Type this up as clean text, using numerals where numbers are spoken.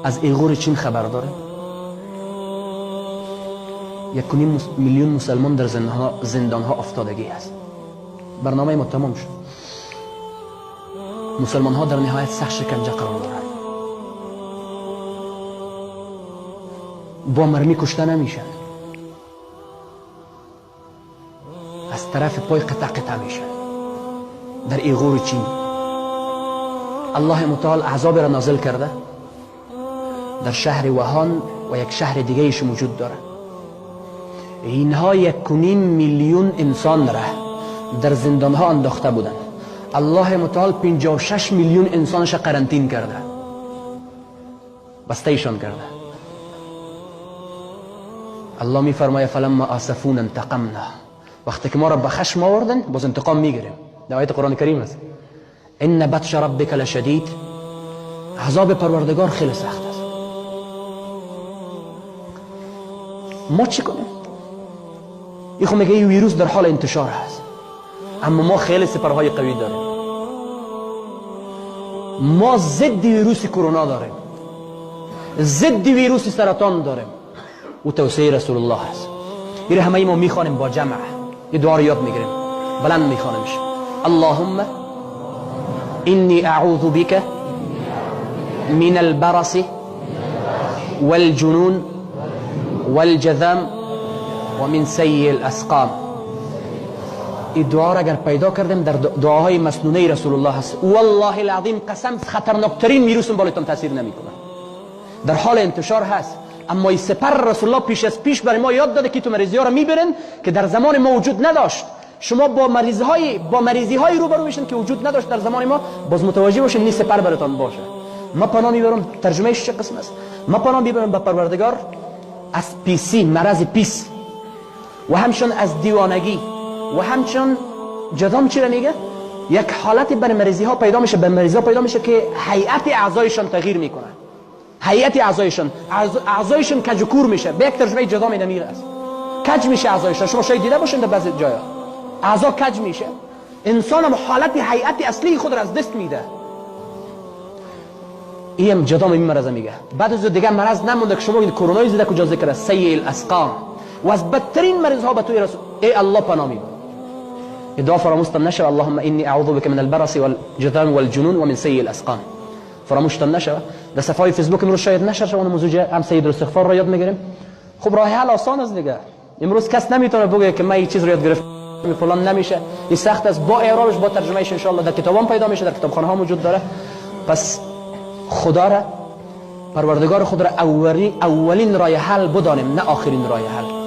از ایغور چین خبر داره؟ 1.5 میلیون مسلمان در زندان ها افتادگی است. برنامه ما تمام شد. مسلمان ها در نهایت سخت شکنجه قرار دارند. با مرمی کشته نمیشن، از طرف پای قطع قطع میشن. در ایغور چین الله متعال عذاب را نازل کرده. در شهر وهان و یک شهر دیگه ایش وجود داره. اینها 1.5 میلیون انسان را در زندان ها انداخته بودند. الله متعال 56 میلیون انسانش قرنطین کرده، بسته ایشان کرده. الله میفرماید فلما آسفون انتقمنا، وقتی که ما را به خشم آوردن باز انتقام میگیریم. در آیت قرآن کریم است. ان بطش ربک لشدید، عذاب پروردگار خیلی سخت است. ما چی کنیم؟ این خو میگه این ویروس در حال انتشار هست، اما ما خیلی سپرهای قوی داریم. ما ضد ویروس کرونا داریم، ضد ویروس سرطان داریم. و توصیه رسول الله هست. این همه ما میخوانیم با جمع، یه دعا رو یاد میگیریم، بلند میخوانیمش. اللهم انی اعوذ بک من البرص والجنون والجذام ومن سیء الاسقام. این دعا را اگر پیدا کردیم در دعاهای مسنونه رسول الله هست، والله العظیم قسم خطرناکترین ویروس بالاتون تاثیر نمیکنه. در حال انتشار هست، اما این سپر رسول الله پیش از پیش برای ما یاد داده که تو مریضی ها را میبرن که در زمان ما وجود نداشت. شما با مریضی های روبرو میشن که وجود نداشت در زمان ما. باز متوجه باشین نیست سپر براتون باشه. ما پناه میبرم، ترجمهش چه قسم است؟ ما پناه میبرم به پروردگار از پیسی، مرض پیس، و همچون از دیوانگی، و همچون جدام. چی را میگه؟ یک حالت بر مریضی ها پیدا میشه، به مریضی ها پیدا میشه که هیئت اعضایشان تغییر میکنه. هیئت اعضایشان کج و کور میشه. به یک ترجمه جدام اینمی است، کج میشه اعضایشان. شما شاید دیده باشین در بعضی جایا اعضا کج میشه. انسان هم حالت هیئت اصلی خود را از دست میده. این جدام این مرض میگه. بعد از دیگه مرض نمونده که شما بگید کرونای زده کجا ذکر است، سیء الاسقام، و از بدترین مریض ها به توی رسول ای الله پناه میبرم. دعا فراموشتان نشوه. اللهم انی اعوذ بک من البرص والجذام والجنون ومن سیء الاسقام. فراموشتان نشوه. در صفحه فیسبوک امروز شاید نشر شوه موضوع هم سید الاستغفار را یاد میگیریم. خب راه حل آسان است دیگه. امروز کس نمیتونه بگه که من این چیز رو یاد گرفتم فلان نمیشه. این سخت است. با اعرابش با ترجمهش ان شاء الله در کتابان پیدا میشه، در کتابخانه ها موجود داره. پس خدا را، پروردگار خود را اولین راه حل بدانیم، نه آخرین راه حل.